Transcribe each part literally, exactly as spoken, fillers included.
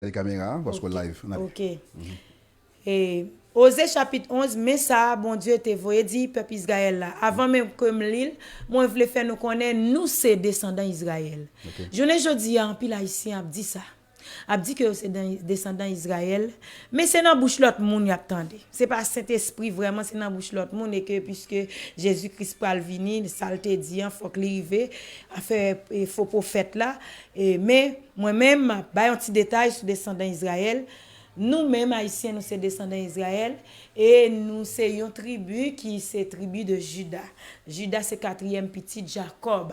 Gade kamera a, paske w live. N ale. Ok. E, Oze chapit onz, men sa a Bondye te voye di pèp Izrayèl la. Avan menm ke m li l, mwen vle fè nou konnen nou se desandan Izrayèl. Ok. Jounen jodi a, anpil Ayisyen ap di sa. Ap di ke yo se dan- desandan Izrayèl, men se nan bouch lòt moun y ap tande. Se pa Sentespri vrèman, se nan bouch lòt moun, e ke piske Jezi Kris pral vini, sa l te di an, fòk li rive, afè e, fo pwofèt la. E, men, mwen menm, m ap bay yon ti detay sou desandan Izrayèl. Nou menm, Ayisyen, nou se desandan Izrayèl, e nou se yon tribi ki se tribi de Jida. Jida se katriyèm pitit Jakòb.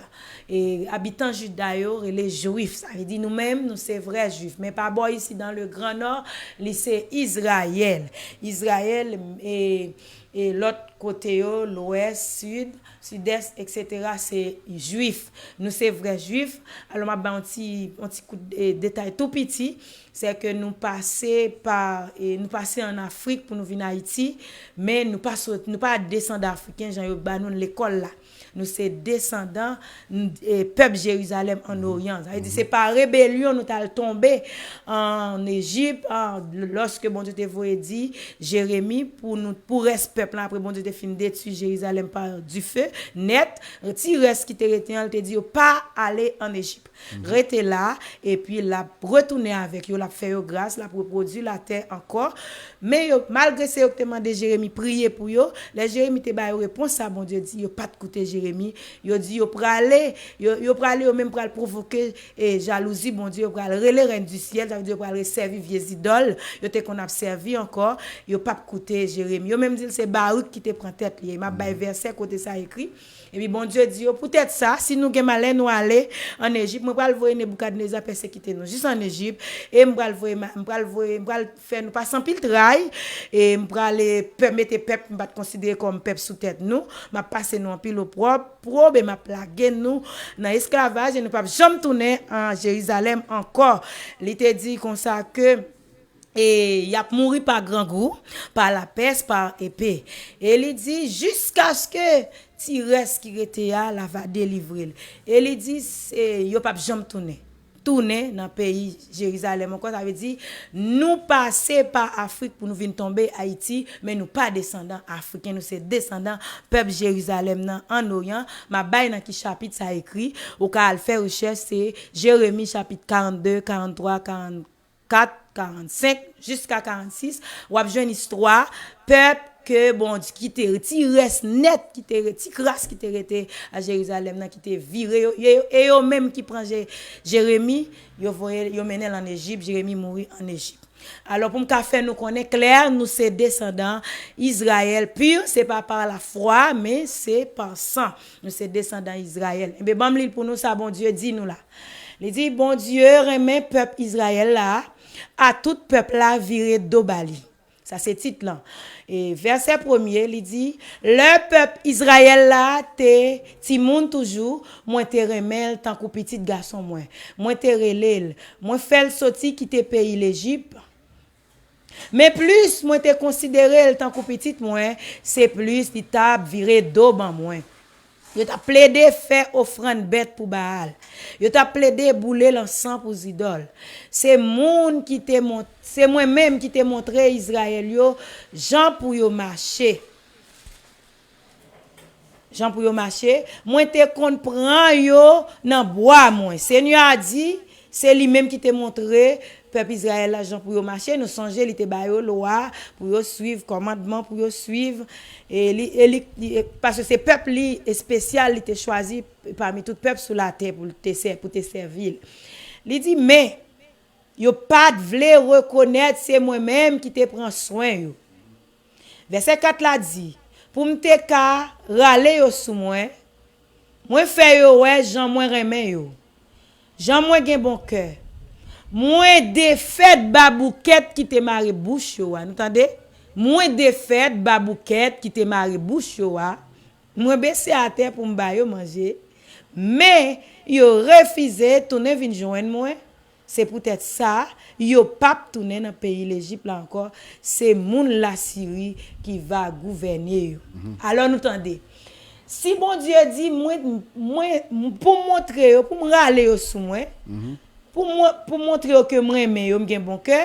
E abitan Jida yo rele Jwif. Sa vle di nou menm, nou se vrè Jwif. Men pa bò isi, dans le Grand Nord, li se Izrayèl. Izrayèl, e, e lòt kote yo, Lwès, Sid, Sidès, etsetera, se Jwif. Nou se vrè Jwif. Alò, m ap bay yon ti, yon ti kout, e, detay tou piti. Se ke nou pase pa, e, nou pase ann Afrik pou nou vin Ayiti, men nou pa sot, nou pa desandan Afriken jan yo ba nou lekòl la. Nou se desandan, n- e, pèp Jerizalèm ann Oryan. Sa vle di, se pa rebelyon nou t al tonbe ann Ejip, an, lòske Bondye te voye di Jeremi pou nou, pou rès pèp la, apre Bondye te fin detwi Jerizalèm pa dife nèt, ti rès ki te rete an, li te di yo pa ale ann Ejip. Rete la, epi l ap retounen avèk yo, l ap fè yo gras, l ap repwodui latè ankò. Men yo, malgre se yo ki te mande Jeremi priye pou yo, lè Jeremi te ba yo repons sa Bondye di, yo pa t koute Jeremi. Yo di yo prale, yo, yo prale, yo menm pral pwovoke, e, jalouzi Bondye, yo pral rele rèn di syèl, sa vle di yo pral resèvi vye zidòl yo te konn ap sèvi ankò, yo p ap koute Jeremi. Yo menm di l se Barik ki te pran tèt li. E m ap bay vèsè kote sa ekri. Epi Bondye di yo, poutèt sa, si nou gen malè, nou ale ann Ejip, mwen pral voye Neboukadneza pèsekite nou jis ann Ejip, e m pral voye, ma- m pral voye, m pral fè nou pase anpil tray, e m pral, e, pè- mete pèp m pa t konsidere kòm pèp sou tèt nou, m ap pase nou anpil opwòb, pwob, e m ap lage nou nan esklavaj, e nou p ap janm tounen an Jerizalèm ankò. Li te di konsa ke e y ap mouri pa grangou, pa lapès, pa epe. E li di, jiskaske ti rès ki rete a, l a va delivre l. E li di, se, yo p ap janm tounen. Tounen nan peyi Jerizalèm ankò, sa vle di, nou pase pa Afrik pou nou vin tonbe Ayiti, men nou pa desandan Afriken, nou se desandan pèp Jerizalèm nan ann Oryan. M ap bay nan ki chapit sa ekri, ou ka al fè rechèch, se Jeremi chapit karannde, karanntwa, karann- kat, karannsenk, jiska karannsis, w ap jwenn istwa pèp ke Bondye ki te, ti rès nèt ki te, ti kras ki te rete a Jerizalèm nan, ki te vire yo, e, e yo menm ki pran Je- Jeremi, yo voye, yo mennen l ann Ejip, Jeremi mouri ann Ejip. Alò, pou m ka fè nou konnen klè, nou se desandan Izrayèl pi, se pa pa lafwa, men se pa san. Nou se desandan Izrayèl. Enben, ban m li l pou nou, sa Bondye di nou la. Li di, Bondye renmen pèp Izrayèl la, a tout pèp la vire do ba li. Sa se tit lan. E vèsè premye, li di, lè pèp Izrayèl la te timoun toujou, mwen te renmen l tankou pitit gason mwen. Mwen te rele l. Mwen fè l soti kite peyi Lejip. Men plis mwen te konsidere l tankou pitit mwen, se plis li t ap vire do ban mwen. Yo t ap plede fè ofrann bèt pou Baal. Yo t ap plede boule lansan pou zidòl. Se moun ki te mont- se mwen menm ki te montre Izrayèl yo jan pou yo mache. Jan pou yo mache, mwen te konn pran yo nan bwa mwen. Senyè a di, se li menm ki te montre pèp Izrayèl la jan pou yo mache. Nou sonje, li te ba yo lwa pou yo swiv, kòmandman pou yo swiv. E li, e li, li- e- paske se pèp li espesyal, li te chwazi pami tout pèp sou latè pou l te sè- pou te sèvi l. Li di, men, yo pa t vle rekonèt se mwen menm ki te pran swen yo. Vèsè kat la di, pou m te ka rale yo sou mwen, mwen fè yo wè jan mwen renmen yo, jan mwen gen bon kè. Mwen defèt baboukèt ki te mare bouch yo a. Nou tande? Mwen defèt baboukèt ki te mare bouch yo a. Mwen bese atè pou m ba yo manje. Men, yo refize tounen vin jwenn mwen. Se poutèt sa, yo p ap tounen nan peyi Lejip la ankò. Se moun Lasiri ki va gouvène yo. Alò, nou tande. Si Bondye di, mwen, mwen, pou m montre yo, pou m rale yo sou mwen, pou mwen, pou montre yo ke m renmen yo, m gen bon kè,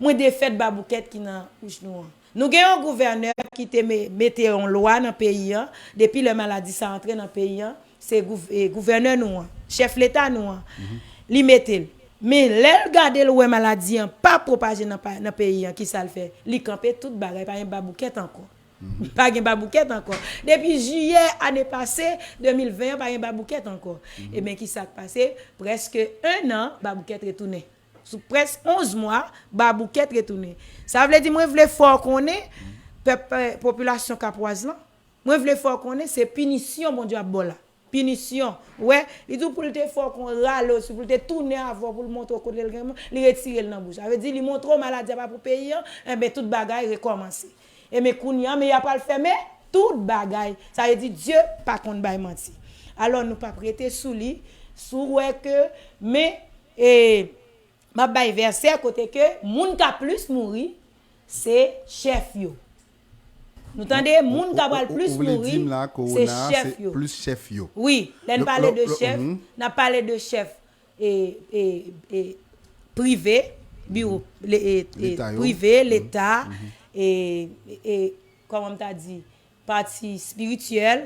mwen defèt baboukèt ki nan wouch nou an. Nou gen yon gouvènè ki te me- mete yon lwa nan peyi an, depi lè maladi sa antre nan peyi an, se gouv- e, gouvènè nou an, chèf leta nou an, li mete l. Men lè l gade l wè maladi an pa pwopaje nan, pa- nan peyi an, ki sa l fè? Li kanpe tout bagay, pa gen baboukèt ankò. Pa gen baboukèt ankò. Depi jiyè ane pase, de mil ven an, pa gen baboukèt ankò. Ebyen, ki sa k pase? Prèske en an, baboukèt retounen. Sou prèske onz mwa, baboukèt retounen. Sa vle di, mwen vle fè w konnen, pèp, eh, popilasyon Kapwaz lan, mwen vle fè w konnen se pinisyon Bondye ap ba w la. Pinisyon. Ou wè, li di w pou l te fè w kon rale w, si pou l te tounen avè w, pou l montre w kote l gen, li retire l nan bouch. Sa vle di, li montre w maladi a pa pou peyi an, enben, tout bagay rekòmanse. Enben, kounye a, men y ap al fèmen tout bagay. Sa vle di, Dye pa konn bay manti. Alò, nou p ap rete sou li, si w wè ke, men, e, m ap bay vèsè kote ke moun k ap plis mouri, se chèf yo. Nou tande, moun k ap pral plis mouri, se chèf yo. Plis chèf yo. Wi, lè n pale de chèf, n ap pale de chèf e, e, e, prive, biwo, le- e, e, prive, leta, e, e, kòman m ta di, pati espirityèl.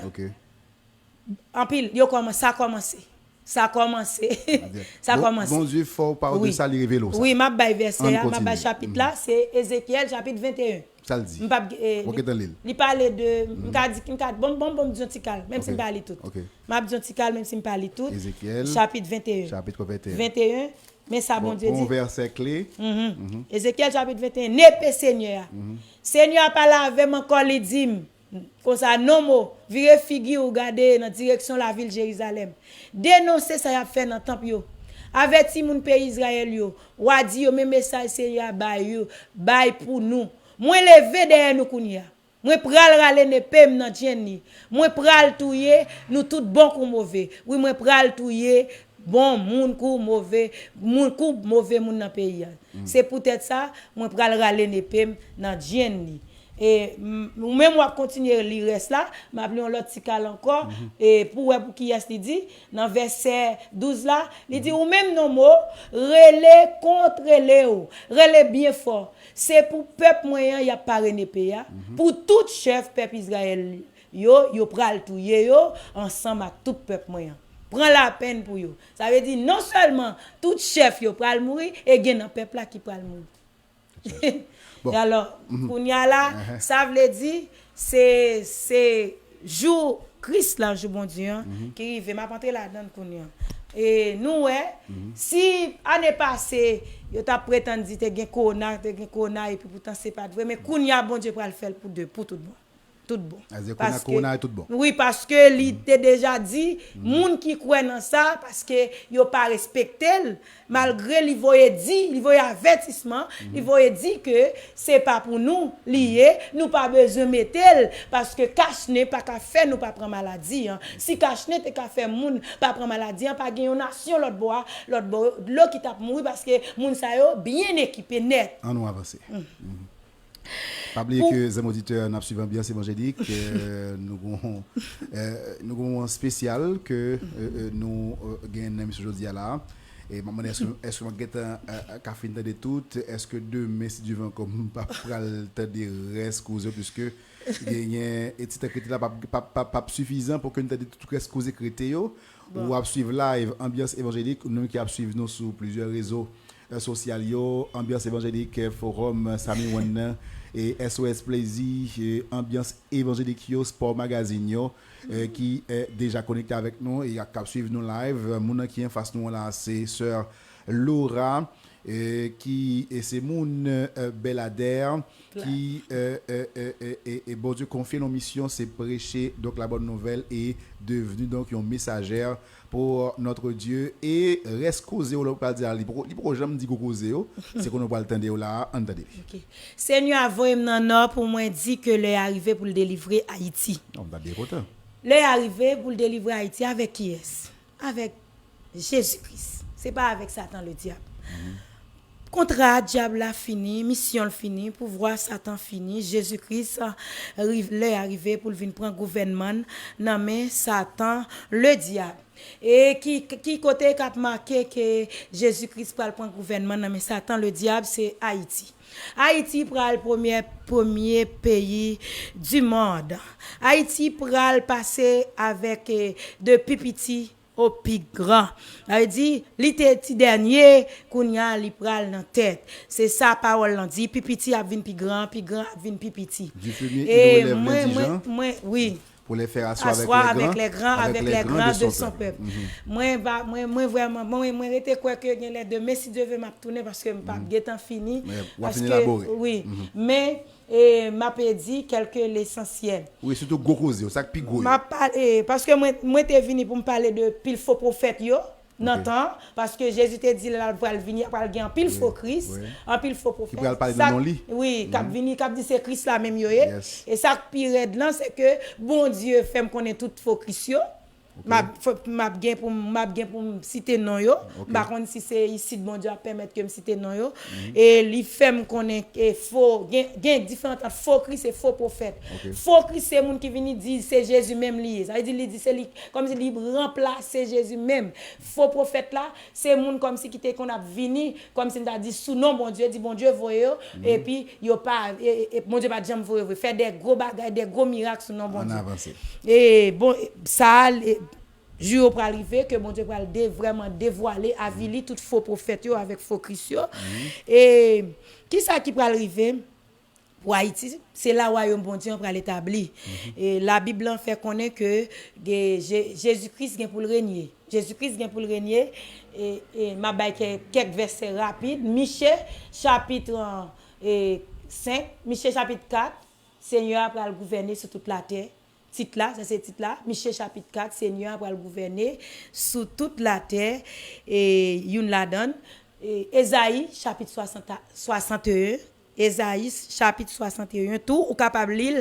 Anpil, yo kòman, sa kòmanse. Sa kòmanse. Sa kòmanse. Bondye fè w pawòl de sa, li revele w sa. Wi, m ap bay vèsè a, m ap bay chapit la, se Ezekyèl chapit venteyen. Sa l di? M p ap, eh, li, li pale de, m ka di, m ka, bon, bon, bon, m di yon ti kal, menm si m pa li tout. M ap di yon ti kal, menm si m pa li tout. Ezekyèl, chapit venteyen. Chapit venteyen. Venteyen, men sa Bondye di. Yon vèsè kle. Ezekyèl chapit venteyen, nepe Senyè a. Senyè a pale avè m ankò, li di m, konsa, Nonm o, vire figi w gade nan direksyon lavil Jerizalèm. Denonse sa y ap fè nan tanp yo. Avèti moun peyi Izrayèl yo. W a di yo, men mesaj Senyè a bay yo, bay pou nou. Mwen leve dèyè nou kounye a. Mwen pral rale nepe m nan djenn li. Mwen pral touye nou tout bon kou move. Wi, mwen pral touye bon moun kou move, moun kou move moun nan peyi a. Se poutèt sa, mwen pral rale nepe m nan djenn li. E, m- ou menm w ap kontinye li rès la, m ap li yon lòt ti kal ankò, e pou wè pou kiyès li di, nan vèsè douz la, li di, ou menm, Nonm o, rele kont rele w, rele byen fò. Se pou pèp mwen an y ap pare nepe a, pou tout chèf pèp Izrayèl yo, yo pral touye yo ansanm ak tout pèp mwen an. Pran lapenn pou yo. Sa vle di, non sèlman tout chèf yo pral mouri, e gen nan pèp la ki pral mouri. E alò, kounye a la, sa vle di, se, se jou Kris lan, jou Bondye an, ki rive. M ap antre ladan l kounye a. E nou wè, si ane pase, yo t ap pretann di te gen kowona, te gen kowona, epi poutan se pa t vre, men kounye a, Bondye pral fè l pou de, pou tout bon. Tout bon. Paske, wi, paske li te deja di, moun ki kwè nan sa, paske yo pa respekte l, malgre li voye di, li voye avètisman, li voye di ke se pa pou nou li ye, nou pa bezwen mete l, paske kachnen pa ka fè nou pa pran maladi an. Si kachnen te ka fè moun pa pran maladi an, pa gen yon nasyon lòt bò a, lòt bò dlo ki t ap mouri, paske moun sa yo byen ekipe nèt. Ann nou avanse. Pa bliye ke, zanmi oditè, n ap swiv Anbyans Evanjelik. Eh, nou gon, eh, nou gon moman espesyal ke, eh, eh, nou, eh, gen nan emisyon jodi a la. E m ap mande, èske, èske m gentan, eh, ka fin tande tout? Èske demen, si Dye vle ankò, m pa pral tande rès koze yo, piske genyen, e ti tan k rete la p ap, p ap, p ap, p ap sifizan pou ke n tande tout rès koze k rete yo. Ou ap swiv live Anbyans Evanjelik, nou menm ki ap swiv nou sou plizyè rezo eh, sosyal yo, Anbyans Evanjelik, eh, Forum, eh, Sami One nan, e S O S Plezi, eh, Anbyans Evanjelik yo, Sport Magazine yo, eh, ki, eh, deja konekte avèk nou e k ap swiv nou live. Eh, moun nan ki anfas nou an la, se sè Laura, eh, ki, e se moun, eh, Beladè, ki, eh, eh, eh, eh, eh, eh, Bondye konfye l yon misyon, se preche, donk, la bonne nouvelle e devni, donk, yon mesajè pour notre Dieu. E rès koze w, lè w pral di a, li poko, li poko janm di gwo koze yo. Se kounye w pral tande yo la a, ann tande li. Ok. Senyè a voye m nan nò pou mwen di ke lè a rive pou l delivre Ayiti. Oh, m ta byen kontan. Lè a rive pou l delivre Ayiti avèk kiyès? Avèk Jezi Kris. Se pa avèk Satan Ledyab. Kontra dyab la fini, misyon l fini, pouvwa Satan fini, Jezi Kris, lè a rive pou l vin pran gouvènman l nan men Satan, ledyab. E ki, ki kote k ap make ke Jezi Kris pral pran gouvènman nan men Satan, ledyab, se Ayiti. Ayiti pral premye, premye peyi di mond. Ayiti pral pase avèk, eh, de pi piti o pi gran. Sa vle di, li te ti dènye, kounye a li pral nan tèt. Se sa pawòl lan di, pi piti ap vin pi gran, pi gran ap vin pi piti. Du fumier il relève l'indigent. Mwen, wi. Pour les faire asseoir avec les grands, avec les grands de son peuple. Mwen, mwen, mwen vrèman, mwen, mwen rete kwè ke gen lè demen, si Dye ve, m ap tounen paske m p ap gentan fini. Paske, wi. Men, e m ap di kèlke lesansyèl. Wi, sitou gwo koze yo, sa k pi gwo yo. M ap pale, paske mwen, mwen te vini pou m pale de pil fo pwofèt yo nan tan an, paske Jezi te di lè l pral vini, pral gen anpil fo Kris, anpil fo pwofèt. Ki pral pale nan non li. Wi, k ap vini, k ap di se Kris la menm yo ye. E sa k pi rèd lan, se ke Bondye fè m konnen tout fo Kris yo. M ap, m ap gen pou m, m ap gen pou m site non yo. M pa konn si se isit Bondye ap pèmèt ke m site non yo. E li fè m konnen ke fo, gen, gen diferan ant fo Kris e fo pwofèt. Fo Kris se moun ki vini di se Jezi menm li ye. Sa vle di li di se li, kòmsi li ranplase Jezi menm. Fo pwofèt la, se moun kòmsi ki te konn ap vini, kòmsi m ta di sou non Bondye, di Bondye voye yo, epi yo pa, e, e, e Bondye pa t janm voye vre. Fè de gwo bagay, de gwo mirak sou non Bondye. E bon, sa a, e, jou yo pral rive ke Bondye pral de, vrèman devwale, avili tout fo pwofèt yo avèk fo Kris yo. E kisa ki pral rive? Pou Ayiti, se la wayòm Bondye an pral etabli. E Labib lan fè konnen ke ge-, Je-, Jezi Kris gen pou l renye. Jezi Kris gen pou l renye. E, e m ap bay kè-, kèk vèsè rapid. Miche, chapit, e, senk, Miche, chapit kat, Senyè a pral gouvène sou tout latè. Tit la, sa se tit la, Miche chapit kat, Senyè a pral gouvène sou tout latè, e youn ladan l, e Ezayi chapit swasant, swasanteyen, Ezayi chapit swasanteyen tou, ou kapab li l,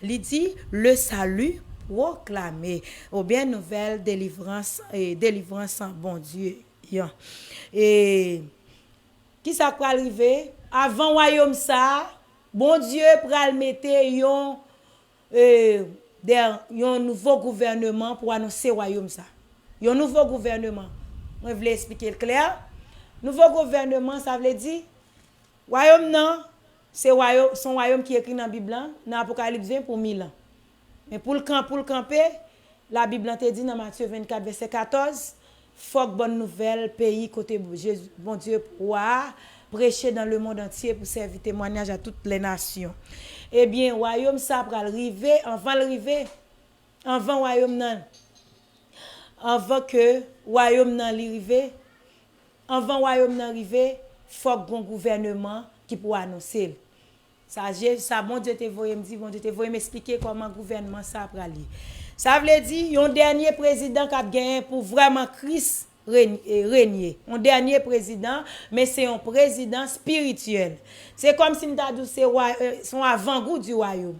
li di, Le salut proclamé, oubyen nouvèl delivrans, e delivrans Bondye an. E kisa k pral rive? Avan wayòm sa a, Bondye pral mete yon e, de, yon nouvo gouvèneman pou anonse wayòm sa. Yon nouvo gouvèneman. Mwen vle esplike l klè. Nouvo gouvèneman, sa vle di, wayòm nan, se wayò-, se yon wayòm ki ekri nan Bib lan, nan Apokalips ven pou mil an. Men pou l kan-, pou l kanpe, Labib lan te di nan Matye vennkat, vèsè katòz, fòk bòn nouvèl peyi kote Jezi, Bondye, wa a, preche dans le monde entier pou sèvi temwayaj a tout lè nasyon. Ebyen, wayòm sa pral rive, anvan l rive, anvan wayòm nan, anvan ke wayòm nan li rive, anvan wayòm nan rive, fòk gon gouvèneman ki pou anonse l. Sa Je-, sa Bondye te voye m di, Bondye te voye m esplike kòman gouvènman sa a pral ye. Sa vle di, yon dènye prezidan k ap genyen pou vrèman Kris ren-, e, renye. Yon dènye prezidan, men se yon prezidan espirityèl. Se kòmsi m ta di w se wa-, e, se yon avangou di wayòm.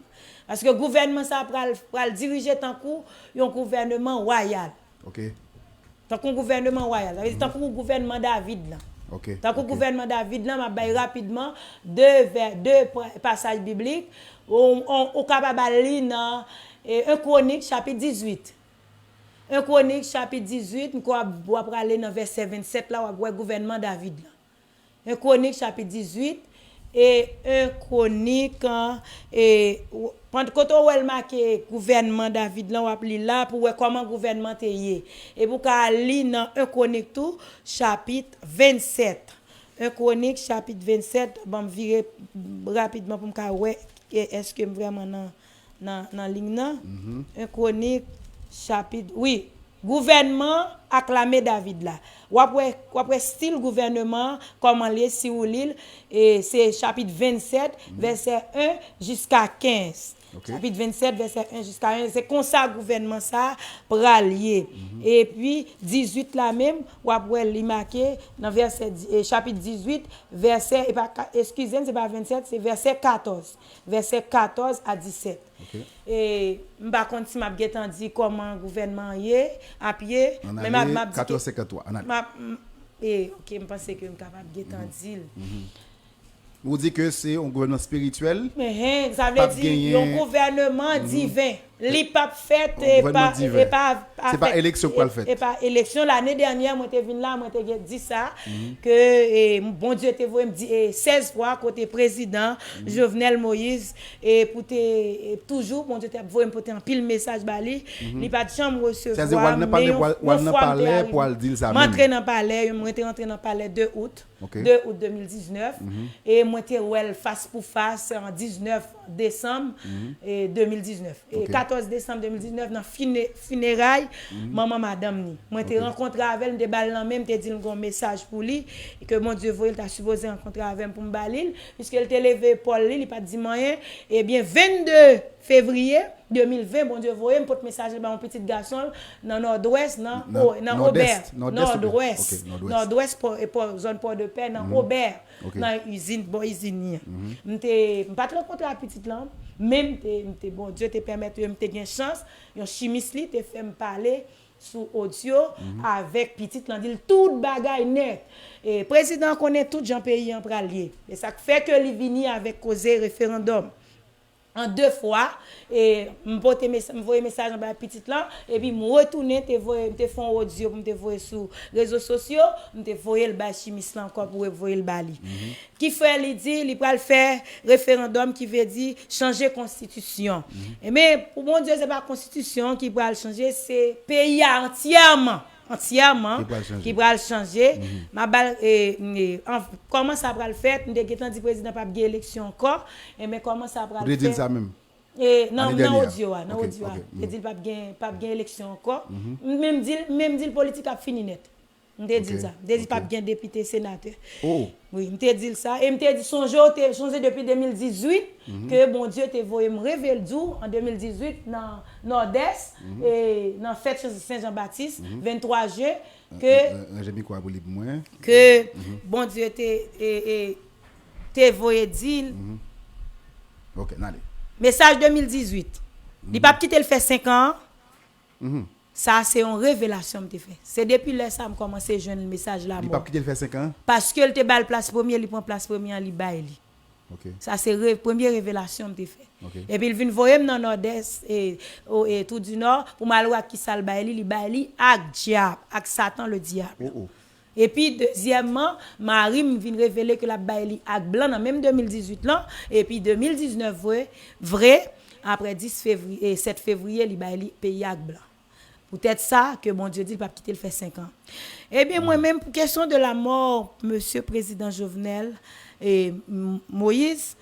Paske gouvènman sa a pral, pral dirije tankou yon gouvèneman wayal. Tankou yon gouvèneman wayal. Sa vle di tankou gouvènman David lan. Tankou gouvènman David lan, m ap bay rapidman de vè-, de pa-, pasaj biblik. Ou, ou, ou kapab al li nan, e, en Kwonik, chapit dizuit. En Kwonik, chapit dizuit, m kwè w ap, w ap prale nan vèsè vennsèt la, w ap wè gouvènman David lan. En Kwonik, chapit dizuit, e en Kwonik, e, w-, pant-, kote w wè l make gouvènman David lan, w ap li la pou w wè kòman gouvènman te ye. Epi w ka al li nan en Kwonik tou, chapit vennsèt. En Kwonik, chapit vennsèt, ban m vire rapidman pou m ka wè, e, èske m vrèman nan, nan, nan liy nan. En Kwonik, chapit, wi, gouvènman ak lame David la. W ap wè, w ap wè stil gouvèneman an, kòman l ye si w li l, e se chapit vennsèt, vèsè en jiska kenz. Chapit vennsèt, vèsè en jiska kenz, se konsa gouvènman sa a pral ye. Epi, dizuit la menm, w ap wè li make nan vèsè di-, e, chapit dizuit, vèsè, e pa ka-, eskize m, se pa vennsèt, se vèsè katòz. Vèsè katòz a disèt. E, m pa konn si m ap gentan di kòman gouvènman an ye, ap ye, men m ap, m ap di ke, m ap, m, E, ok, m panse ke m kapab gentan di l. Ou di ke se yon gouvènman espirityèl. Enhen, sa vle di yon gouvènman diven. Li p ap fèt e pa, e pa, se pa eleksyon k pral fèt. E pa eleksyon. Lane dènyè, mwen te vin la, mwen te gen di sa, ke e, Bondye te voye m di, e, sèz fwa kote prezidan Jovenel Moïse, e pou te, e, toujou, Bondye te ap voye m pote anpil mesaj ba li. Li pa t janm resevwa m, men yon, yon fwa m te arive. M antre nan palè, mwen te rantre nan palè de out. De out de mil diznèf, e mwen te wè l fas pou fas an diznèf desanm, e de mil diznèf. E katòz desanm de mil diznèf, nan fine-, fineray manman madanm ni. Mwen te rankontre avè l, m te ba l lanmen, m te di l m gen yon mesaj pou li, ke Bondye voye l ta sipoze rankontre avè m pou m ba li l, piske l te leve epòl li, li pa t di m anyen. Ebyen, vennde fevriye de mil ven, Bondye voye m pot mesaj li ba yon pitit gason l nan Nòdwès, nan, nan Obè, Nòdwès, Nòdwès, pò, e pò, zòn Pòdepè, nan Obè, nan izin, bò izin li an. M te, m pa t rankontre ak pitit lan, men m te, m te, Bondye te pèmèt m te gen chans, yon chimis li te fè m pale sou odyo avèk pitit lan, di l tout bagay nèt. E prezidan konnen tout jan peyi an pral ye. E sa k fè ke li vini avèk koze referandòm. An de fwa, e m pote mes-, m voye mesaj anba pitit lan, epi m retounen te voye, m te fè yon odyo pou m te voye sou rezo sosyo, m te voye l bay chimis lan ankò pou voye l ba li. Ki fè li di li pral fè referandòm, ki vle di chanje konstitisyon. Ebyen, pou Bondye, se pa konstitisyon ki pral chanje, se peyi a antyèman, antyèman ki pral chanje. M ap ba l, e, e, an, kòman sa pral fèt, m te gentan di prezidan p ap gen eleksyon ankò, ebyen, kòman sa pral fèt? Ou te di l sa menm? E, nan, nan odyo a, nan odyo a. M te di l p ap gen, p ap gen eleksyon ankò. M menm di l, m menm di l politik ap fini nèt. M te di l sa. M te di p ap gen depite, senatè. Wi, m te di l sa. E m te di, sonje, w te sonje depi de mil dizuit, ke Bondye te voye m reve l di w an de mil dizuit nan Nòdès, e nan fèt Sen Jan Batis, venntwa jen, ke, ranje mikwo a pou li pou mwen, ke Bondye te, e, e, te voye di l. Ok, n ale. Mesaj de mil dizuit. Li p ap kite l fè senk an. Sa se yon revelasyon m te fè. Se depi lè sa m kòmanse jwenn mesaj lanmò. Li p ap kite l fè senk an? Paske l te ba l plas premye, li pran plas premye an, li bay li. Sa se re-, premye revelasyon m te fè. Epi l vin voye m nan Nòdès, e, o, e, Toudinò, pou m al wè ak kisa l bay li, li bay li ak dyab, ak Satan le dyab. Epi, dezyèmman, mari m vin revele ke l ap bay li ak blan nan menm de mil dizuit lan, epi de mil diznèf vre, vre, apre dis fevriye, e, sèt fevriye, li bay li peyi ak blan. Poutèt sa, ke Bondye di l p ap kite l fè senk an. Ebyen, mwen menm, pou kesyon de lamò mesye prezidan Jovenel, e, M-, Moïse,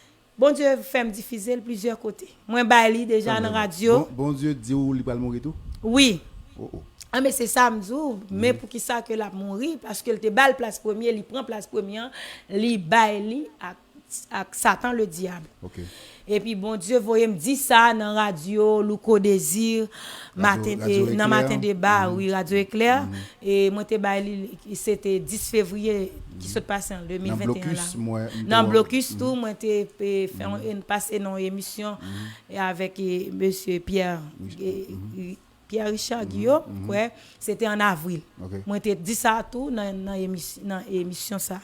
Bondye fè m difize l plizyè kote. Mwen bay li deja nan radyo. Bondye di w li pral mouri tou? Wi. Anben, se sa m di w, men poukisa ke l ap mouri? Paske l te ba l plas premye, li pran plas premye an, li bay li ak, ak Satan le dyab. Epi Bondye voye m di sa nan radyo Louko Désir, maten, e, nan Maten Deba, wi, Radyo Eklè. E mwen te bay li, se te dis fevriye ki sot pase an de mil venteyen la. Nan blokis tou, mwen te, e, fè yon, pase nan yon emisyon, e avèk, e, mesye Pierre, e, Pierre Richard Guillot, m kwè, se te an avril. Mwen te di sa tou nan, nan emis-, nan emisyon sa.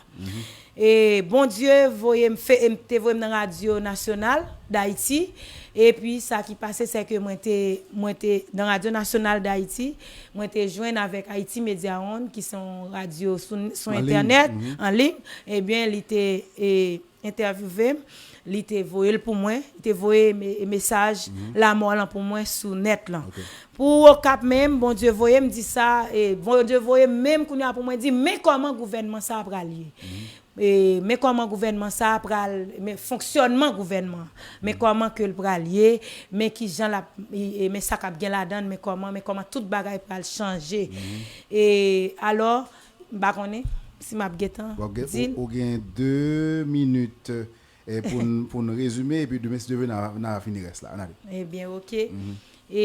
E Bondye voye m fè, e m te voye m nan Radyo Nasyonal Dayiti. Epi sa ki pase, se ke mwen te, mwen te nan Radyo Nasyonal Dayiti, mwen te jwenn avèk Haïti Media One, ki se yon radyo sou, sou entènèt, an liy. Ebyen, li te, e, entèvyouve m, li te voye l pou mwen, li te voye me-, mesaj lamò lan pou mwen sou nèt lan. Pou Okap menm, Bondye voye m di sa, e Bondye voye m menm kounye a pou mwen di, men kòman gouvènman sa a pral ye. E men kòman gouvènman sa a pral, men fonksyònman gouvènman, men kòman ke l pral ye, men kijan l ap, e, e men sa k ap gen ladan l, men kòman, men kòman tout bagay pral chanje. E alò, m pa konnen si m ap gentan di l. Ou gen de minit, e, pou n, pou n rezime, epi demen, si Dye vle, n a, n a fini rès la. Ann ale. Ebyen, ok. E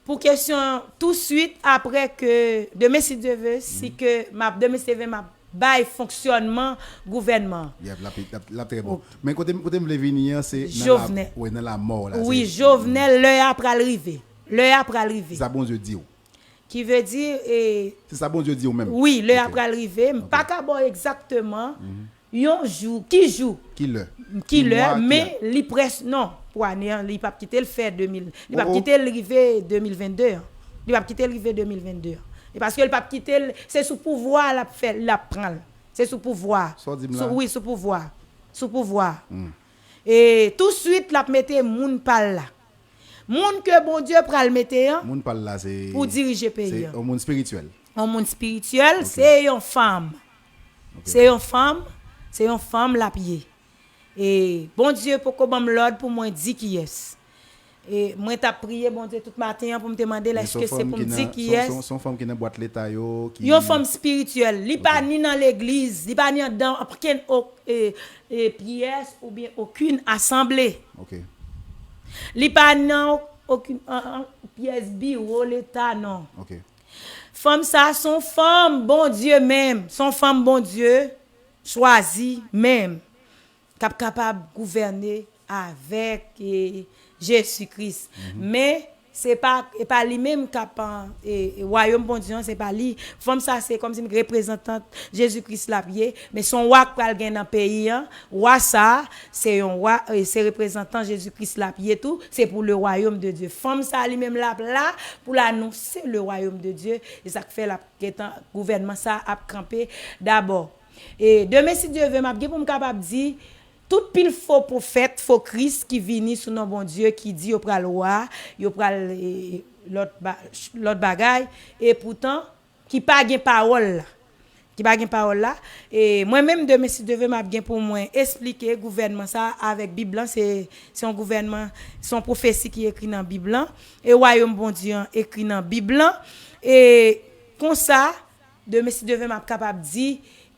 pou kesyon, touswit apre ke, demen, si Dye vle, si ke m ap, demen, si Dye vle, m ap bay fonksyònman gouvènman. Yep, l ap, l ap, l ap trè bon. Men kote, kote m vle vini an, se nan la, wi, nan lamò la. Wi, Jovenel, lè a pral rive. Lè a pral rive. Sa Bondye di w. Ki vle di, e, Se sa Bondye di ou menm. Wi, lè a pral rive. M pa ka ba w egzakteman yon jou, ki jou, Ki lè? ki lè, Mwa, ki men li près, non, pou ane an, li p ap kite l fè de mil, li p ap Oh, oh. kite l rive de mil vennde an. Li p ap kite l rive de mil vennde an. E paske l p ap kite l, se sou pouvwa l ap fè, l ap pran l. Se sou pouvwa. Sa w di m la? Sou, wi, sou pouvwa. Sou pouvwa. E touswit, l ap mete moun pa l la. Moun ke Bondye pral mete an Moun pa l la, se. Pou dirije peyi Se an. Yon moun espirityèl. Yon moun espirityèl, se yon fanm. Se yon fanm, se yon fanm l ap ye. E Bondye poko ban m lòd pou mwen di kiyès. E mwen t ap priye Bondye tout maten an pou m te mande l Men se èske yon se fanm pou ki m di nan- se kiyès. yon- se yon fanm ki nan bwat leta yo. Ki... Yon fanm espirityèl. Li pa ni nan legliz, li pa ni andan okenn o- e, e, pyès oubyen okenn asanble. Ok. Li pa nan okenn an- an- pyès biwo leta, non. Ok. Fanm sa se yon fanm Bondye menm, se yon fanm Bondye chwazi menm, k ap kapab gouvène avèk e, Jezi Kris. Men se pa, e pa li menm k ap an- e, e, wayòm Bondye an, se pa li. Fanm sa se kòmsi reprezantant Jezi Kris l ap ye, men se yon wa k pral gen nan peyi an. Wa sa, se yon wa, e, se reprezantan Jezi Kris l ap ye tou, se pou le royaume de Dieu. Fanm sa li menm l ap la pou l anonse le royaume de Dieu. E sa k fè l ap gentan, gouvènman sa ap kanpe dabò. E demen, si Dye vle, m ap gen pou m kapab di, tout pil fo pwofèt, fo Kris ki vini sou non Bondye, ki di yo pral wa, yo pral, e, lòt ba- lòt bagay, e poutan, ki pa gen pawòl la. Ki pa gen pawòl la. E mwen menm, demen, si Dye vle, m ap gen pou mwen esplike gouvènman sa avèk Bib lan. Se, se yon gouvènman, se yon pwofesi ki ekri nan Bib lan. E wayòm Bondye an ekri nan Bib lan. E konsa, demen, si Dye vle, m ap kapab di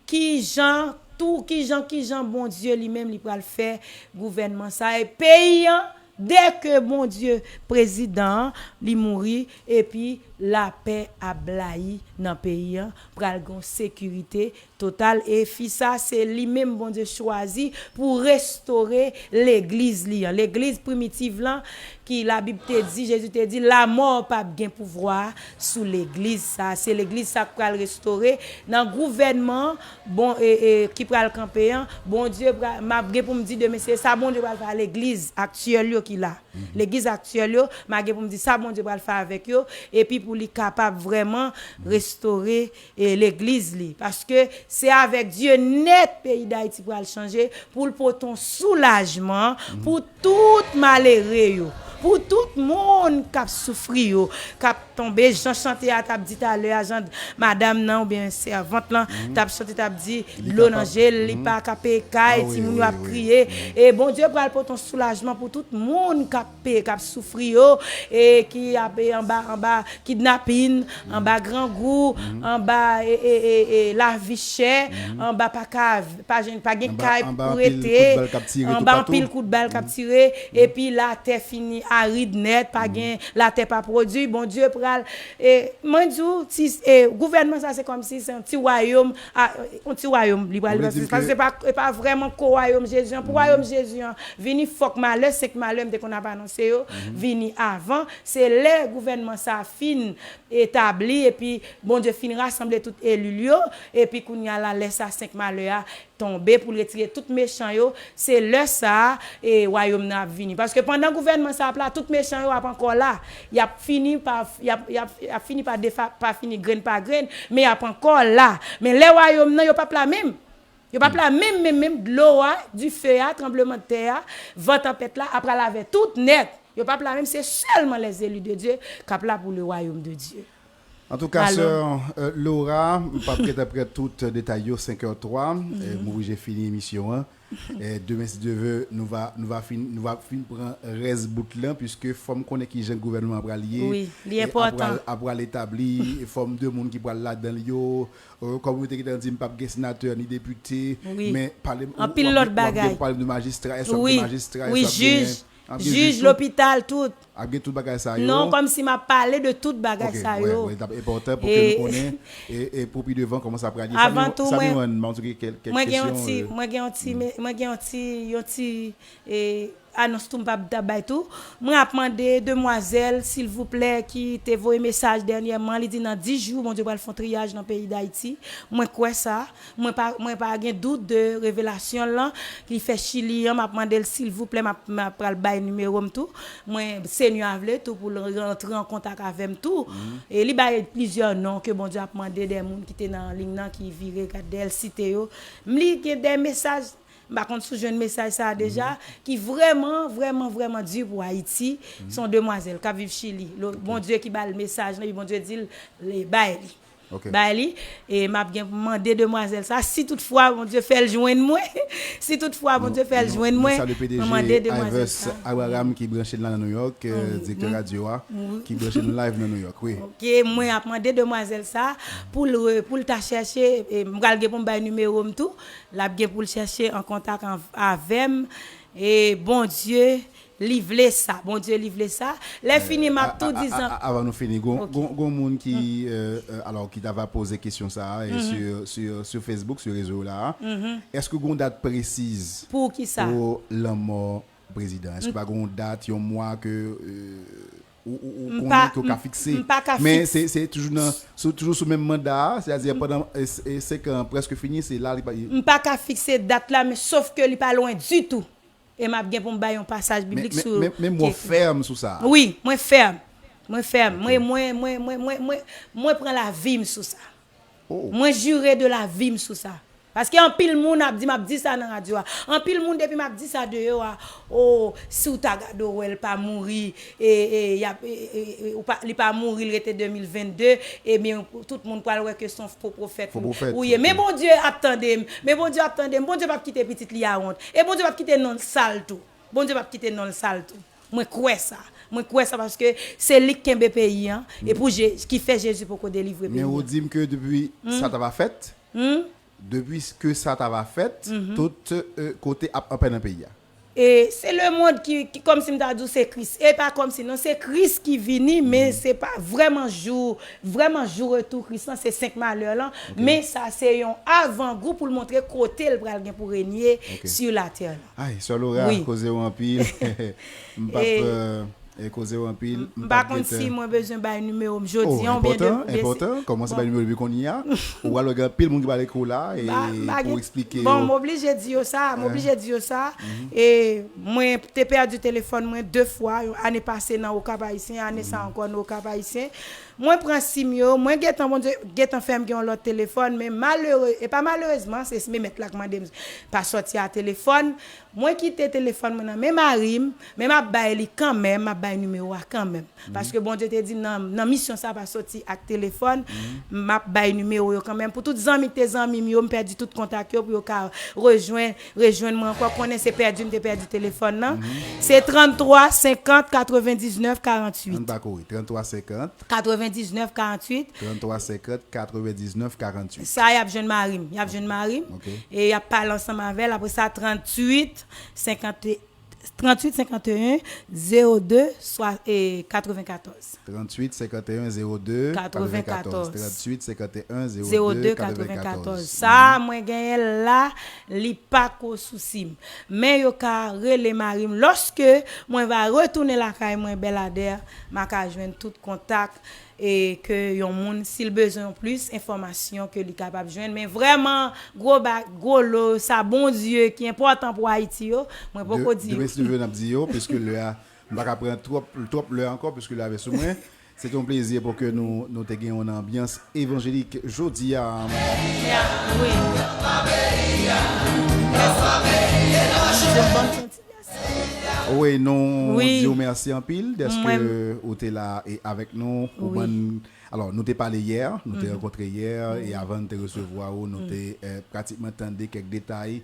kijan, tou, kijan, kijan Bondye li menm li pral fè gouvènman sa. E peyi an, dèke Bondye, prezidan an, li mouri, epi lapè ap blayi nan peyi an, pral gen sekirite total. E fi sa, se li menm Bondye chwazi pou restore legliz li an. Legliz primitiv lan, ki Labib te di, Jezi te di, lamò p ap gen pouvwa sou legliz sa. Se legliz sa k pral restore nan gouvènman, bon, e, e, ki pral kanpe an. Bondye pral, m ap gen pou m di demen, se sa Bondye pral fè a legliz aktyèl yo ki la. Legliz aktyèl yo, m ap gen pou m di sa Bondye pral fè avèk yo, epi pou li kapab vrèman restore, e, legliz li. Paske se avèk Dye nèt peyi Dayiti pral chanje, pou l pote yon soulajman pou tout malere yo, pou tout moun k ap soufri yo, k ap tonbe, jan chante a t ap di talè a, jan madanm nan oubyen sèvant lan t ap chante, t ap di dlo nan je l, li pa ka peye kay, timoun yo ap kriye. E Bondye pral pote yon soulajman pou tout moun k ap peye, k ap soufri yo, e ki ap, e, anba, anba kidnapin, anba grangou, anba, e, e, e, e, lavi chè, anba pa ka, pa jwenn, pa gen kay pou rete, anba anpil kout bal k ap tire, epi latè fini arid nèt, pa gen, latè pa pwodui. Bondye pral, e, mwen di w, ti, e, gouvènman sa se kòmsi se yon ti wayòm, a, yon ti wayòm li pral, paske se pa, se pa vrèman ko wayòm Jezi an. Pou wayòm Jezi an vini, fòk malè, senk malè m te konn ap anonse yo, vini avan. Se lè gouvènman sa fin etabli, epi Bondye fin rasanble tout eli l yo, epi kounye a la, lè sa senk malè a tonbe pou l retire tout mechan yo, se lè sa a, e, wayòm nan ap vini. Paske pandan gouvènman sa ap la, tout mechan yo ap ankò la. Y ap fini pa, y ap, y ap, y ap fini pa defa, pa fini grenn pa grenn, men y ap ankò la. Men lè wayòm nan, yo p ap la menm. Yo p ap la menm, menm, menm. Dlo a, dife a, tranblemanntè a, van tanpèt la ap pral avè tout nèt. Yo p ap la menm, se sèlman les élus de Dieu k ap la pou le royaume de Dieu. Antouka, sè, euh, Laura, m p ap gentan pran tout detay yo, senkè twa, euh, m oblije fini emisyon an. E demen, si Dye vle, nou va, nou va fin, nou va fin pran rès bout lan, piske fò m konnen kijan gouvènman an pral ye. Wi, li enpòtan. Ap pral etabli, e fòm de moun ki pral ladan l yo. Euh, kòm ou te gentan di, m p ap gen senatè ni depite, men pale m, anpil lòt bagay. Pale m de majistra, èske w ap gen majistra, wi, jij, jij, lopital, tout. Ap gen tout bagay sa yo. Non, kòmsi m ap pale de tout bagay sa yo. L ap enpòtan pou ke nou konnen, e, e pou pi devan kòman sa pral ye. Avan tou, mwen, mwen gen yon ti, mwen gen yon ti, mwen gen yon ti, yon ti, e, Anons tou m p ap ta bay tou. Mwen ap mande demwazèl, silvouplè, ki te voye mesaj dènyèman, li di nan dis jou, Bondye pral fè yon triyaj nan peyi Dayiti. Mwen kwè sa. Mwen pa, mwen pa gen dout de revelasyon l lan, ki fè Chili an. M ap mande l, silvouplè, m ap, m ap pral bay nimewo m tou. Mwen, Senyè a vle tou pou l rantre an kontak avè m tou. E li bay plizyè non ke Bondye ap mande de moun ki te nan liy nan, ki vire gad dèyè l, site yo. M li gen de mesaj, m pa konn si w jwenn mesaj sa a deja, ki vrèman, vrèman, vrèman di pou Ayiti. Se yon demwazèl k ap viv Chili. Lo-, Bondye ki ba l mesaj lan, epi Bondye di l, le, bay li. Bay li. E m ap gen pou mande demwazèl sa, si toutfwa Bondye fè l jwenn mwen, si toutfwa Bondye fè l jwenn mwen, mwen mande demwazèl sa. Abraham ki branche n la nan New York, euh, direktè radyo a, ki branche n live nan New York, wi. Ok, mwen ap mande demwazèl sa pou l re-, pou l ta chèche, e m pral gen pou m bay nimewo m tou, l ap gen pou l chèche an kontak an, avè m, e Bondye, li vle sa, Bondye, li vle sa. Lè fini, m ap tou di zan. Avan nou fini, gon, gon, gon moun ki, euh, euh, alò, ki ta va poze kesyon sa a, e sur, sur, sur Facebook, sur rezo la a. Èske gon dat presiz pou lanmò prezidan? Èske pa gon dat, yon mwa ke, euh, ou, ou, ou konnen ke w ka fikse? Men se, se toujou nan, sou, toujou sou menm manda a, sètadi pandan, e, e, senk an prèske fini, se la li pa. M pa ka fikse dat la, men sof ke li pa lwen ditou. E m ap gen pou m bay yon pasaj biblik sou. Men, men, men w fèm sou sa. Wi, mwen fèm. Mwen fèm. Mwen, mwen, mwen, mwen, mwen, mwen, mwen pran lavi m sou sa. Mwen jire de lavi m sou sa. Paske anpil moun ap di, m ap di sa nan radyo a. Anpil moun depi m ap di sa deyò a, o, si w ta gade w wè l pa mouri, e, e, y ap, e, e, e, ou pa, li pa mouri, l rete de mil vennde, ebyen, tout moun pral wè ke se yon fo pwofèt ou ye. Men Bondye ap tande m. Men Bondye ap tande m. Bondye p ap kite pitit li a wont. E Bondye p ap kite non l sal tou. Bondye p ap kite non l sal tou. Mwen kwè sa. Mwen kwè sa paske se li k kenbe peyi an. E pou Je-, ki fè Jezi poko delivre peyi an. Men ou di m ke depi sa ta va fèt, depi ke sa ta va fèt, tout, euh, kote ap anpè nan peyi a. E se lemonn ki, ki, kòmsi m ta di w se Kris. E pa kòmsi non, se Kris ki vini, men se pa vrèman jou, vrèman jou retou Kris lan, se senk malè lan. Men sa se yon avangou pou l montre kote l pral gen pou renye sur la terre lan. Ay, sè Laura, koze w anpil. M p ap, euh, E koze w anpil. M pa konn si mwen bezwen bay nimewo m jodi a oubyen de. Enpòtan, enpòtan. Kòmanse bay nimewo depi kounye a. Ou pral wè gen anpil moun ki pral ekri w la e pou eksplike yo. Bon, m oblije di yo sa, m oblije di yo sa. E mwen te pèdi telefòn mwen de fwa, ane pase nan Okap Ayisyen, ane sa ankò nan Okap Ayisyen. Mwen pran sim yo, mwen gentan, Bondye gentan fè m gen yon lòt telefòn, men malere, e pa malerezman, se men mèt la k mande m pa sòti a telefòn. Mwen kite telefòn mwen nan men mari m, men m ap bay li kanmenm, m ap bay nimewo a kanmenm. Paske Bondye te di m nan, nan misyon sa pa soti ak telefòn, m ap bay nimewo yo kanmenm. Pou tout zanmi ki te zanmi m yo, m pèdi tout kontak yo pou yo ka rejwenn, rejwenn mwen ankò. Konnen se pèdi m te pèdi telefòn nan. Se tranntwa senkant katrevendiznèf karanntuit. Ann pa kouri. Tranntwa senkant. Katrevendiznèf karanntuit. Tranntwa senkant katrevendiznèf karanntuit. Sa y ap jwenn mari m. Y ap jwenn mari m. E y ap pale ansanm avè l. Apre sa, tranntuit senkant, tranntuit senkanteyen zewo de swa, e, katrevenkatòz. Tranntuit senkanteyen zewo de katrevenkatòz. Tranntuit senkanteyen zewo de katrevenkatòz. Sa a mwen genyen l la, li pa ko sousi m. Men yo ka rele mari m. Lòske mwen va retounen lakay mwen, Bèladè, m a ka jwenn tout kontak e ke yon moun, si l bezwen plis enfòmasyon, ke li kapab jwenn. Men vrèman, gwo ba-, gwo lo, sa Bondye ki enpòtan pou Ayiti yo, mwen poko di. Demen, si Dye vle, n ap di yo, piske lè a, m pa ka pran twòp, twòp lè ankò, piske lè a vè sou mwen. Se te yon plezi pou ke nou, nou te gen yon anbyans evanjelik jodi a. Wi. Wi, nou di w mèsi anpil dèske ou te la e avèk nou, ou ban n, alò, nou te pale yè, nou te rankontre yè, e avan n te resevwa ou, nou te, eh, pratikman tande kèk detay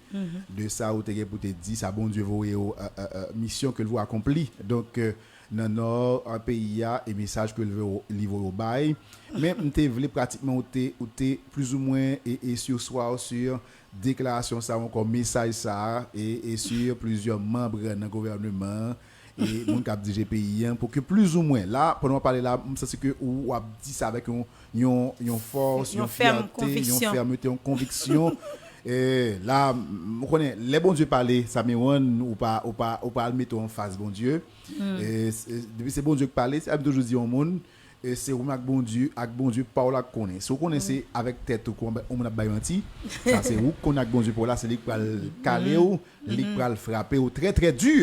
de sa ou te gen pou te di, sa Bondye voye w, eh, eh, eh, misyon ke l voye akonpli. Donk, eh, nan nò, eh, peyi a, e mesaj ke l voye w, li voye w bay. Men m te vle pratikman ou te, ou te plizoumwen e, e sur swa ou sur deklarasyon sa a, ankò mesaj sa a, e, e sur plizyè manm nan gouvèneman an, e moun k ap dirije peyi an, pou ke plizoumwen, la, pandan w ap pale la, m santi ke ou, w ap di sa avèk yon, yon, yon fòs, yon fyète, yon fèmite, yon konviksyon. E la, m konnen, lè Bondye pale, sa miwonn, ou pa, ou pa, ou pa al mete w anfas Bondye. E, s- e, depi se Bondye ki pale, sa m toujou di yon moun, e, se ou menm ak Bondye, ak Bondye pa w la k konnen. Si w konnen se avèk tèt ou ke yon moun ap bay manti, sa se ou k konnen ak Bondye pa w la, se li k pral kale w, li k pral frape w trè, trè di.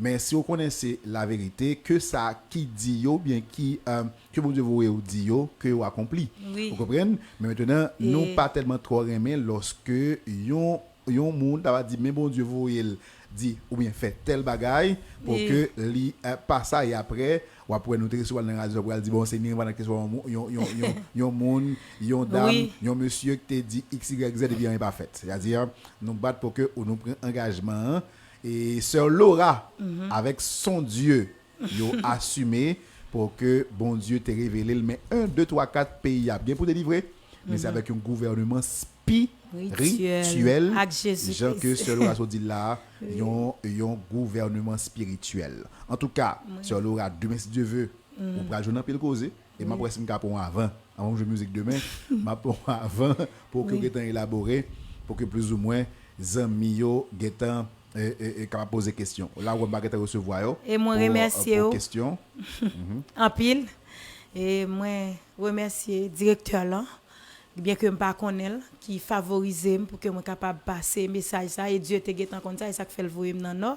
Men si w konnen se laverite, ke sa ki di yo, oubyen ki, e, ke Bondye voye w di yo, ke yo akonpli. Wi. Ou konprann? Men mentnan, nou pa tèlman twò renmen lòske yon, yon moun ta va di, men Bondye voye l di oubyen fè tèl bagay pou ke li, e, pa sa, e aprè, w ap wè nou te resevwa l nan radyo, w ap pral di, bon, se Nirvana ki resevwa yon, yon, yon, yon, yon moun, yon dam, yon mesye ki te di X, Y, Z, epi anyen pa fèt. Sètadi, nou bat pou ke ou nou pran angajman an. E sè Laura, avèk son Dye, yo asime pou ke Bondye te revele l. Men en, de, twa, kat, peyi a ap gen pou delivre, men se avèk yon gouvènman spirityèl, jan ke sè Laura sot di l la, yon, yon gouvènman spirityèl. Antouka, sè Laura, demen, si Dye ve, ou pral jwenn anpil koze. E m ap wè si m ka pran w avan. Anvan m jwe mizik demen, m ap pran w avan pou ke w gentan elabore, pou ke plizoumwen zanmi yo gentan e, e, e kapab poze kesyon. La, ou wè m pa gentan resevwa yo. E mwen pou, remèsye pou w kesyon. Anpil. E mwen remèsye direktè lan, byen ke m pa konnen l, ki favorize m pou ke mwen kapab pase mesaj sa, e Dye te gentan konn sa, e sa k fè l voye m nan Nò.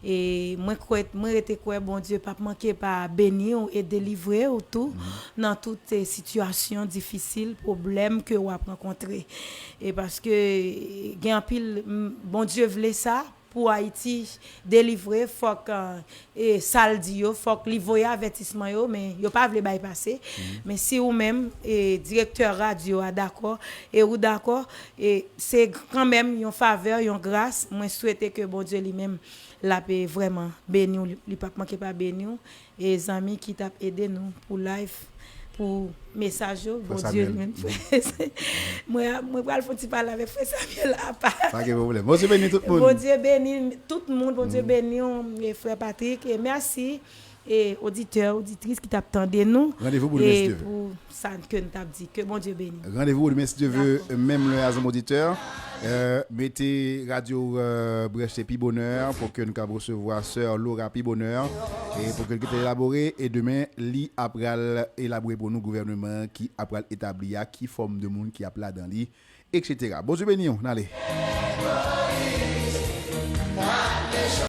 E mwen kwè, mwen rete kwè Bondye p ap manke pa beni w e delivre w tou nan tout, e, sitiyasyon difisil, pwoblèm ke w ap rankontre. E paske, e, gen anpil, m, Bondye vle sa, pou Ayiti delivre, fòk, e, e, sa l di yo, fòk li voye avètisman yo, men yo pa vle bay pase. Men si ou menm, e, direktè radyo a dakò, e ou dakò, e se kanmenm yon favè, yon gras, mwen swete ke Bondye li menm, l ap, e, vrèman beni w, li, li p ap manke pa beni w. E zanmi ki t ap ede nou pou live, pou mesaj yo, Frè Bondye Samuel. Li menm. Mwen, mwen pral fè yon ti pale avèk Frè Samuel apa. Pa gen pwoblèm. Bondye beni tout moun. Bondye beni tout moun, Bondye beni w, e Frè Patrick, e mèsi, e oditè, oditris ki t ap tande nou. Randevou pou demen, si Dye ve. E pou sa ke n t ap di. Ke Bondye beni. Randevou pou demen, si Dye ve, menm lè a, zanmi oditè. E, mete radyo, e, branche pi bonè pou ke n kab resevwa sè Laura pi bonè, e pou ke l kite elabore, e demen, li ap pral elabore pou nou gouvènman ki ap pral etabli a, ki fòm de moun ki ap ladan li, etsetera. Bondye beni w, n ale.